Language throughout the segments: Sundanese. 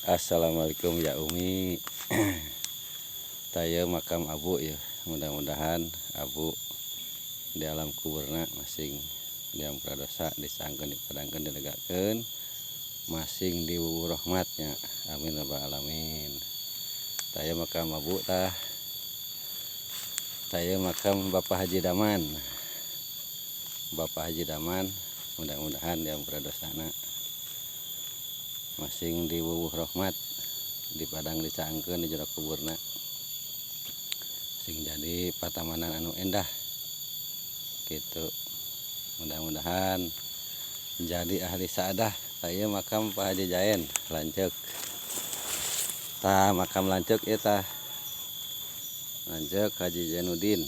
Assalamualaikum ya Umi. Tah, ieu makam Abu ya. Mudah-mudahan Abu di alam kuburna masing diampura dosa, dicaangkeun, dipadangkeun, dilegakeun, masing diwuwuh rahmatnya. Amin rabbal alamin. Tah, ieu makam Abu tah. Tah, ieu makam Bapak Haji Daman. Bapak Haji Daman, mudah-mudahan diampura dosana, masing diwuwuh rahmat, dipadang, dicaangkeun di jero kuburna, sing jadi patamanan anu endah gitu. Mudah-mudahan jadi ahli saadah. Tah, ieu makam Pak Haji Jaen lanceuk. Tah, makam lanceuk ieu. Tah, lanceuk Haji Jainuddin,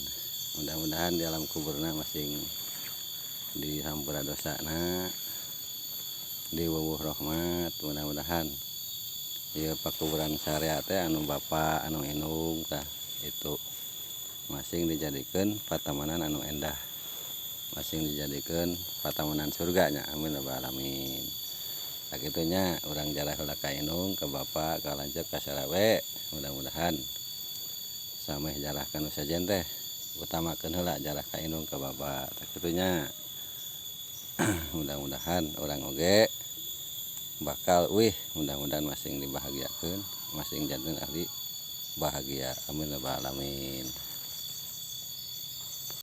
mudah-mudahan di alam kuburna masing dihampura dosana, diwuwuh rahmat. Mudah-mudahan ieu pakuburan syariat teh anu bapak, anu indung. Tah, itu masing dijadikan patamanan anu endah, masing dijadikan patamanan surganya. Amin rabbal alamin. Sakitu nya, urang jarah heula ka indung, ka bapak, ka lanceuk, ka sarawe. Mudah-mudahan sameh jarah ka nu sejen teh, utamakeun heula jarah ka indung, ka bapak. Tah, kitu nya. Mudah-mudahan urang oge bakal wih, mudah-mudahan masing dibahagiakeun, masing janten ahli bahagia. Amin rabbal alamin.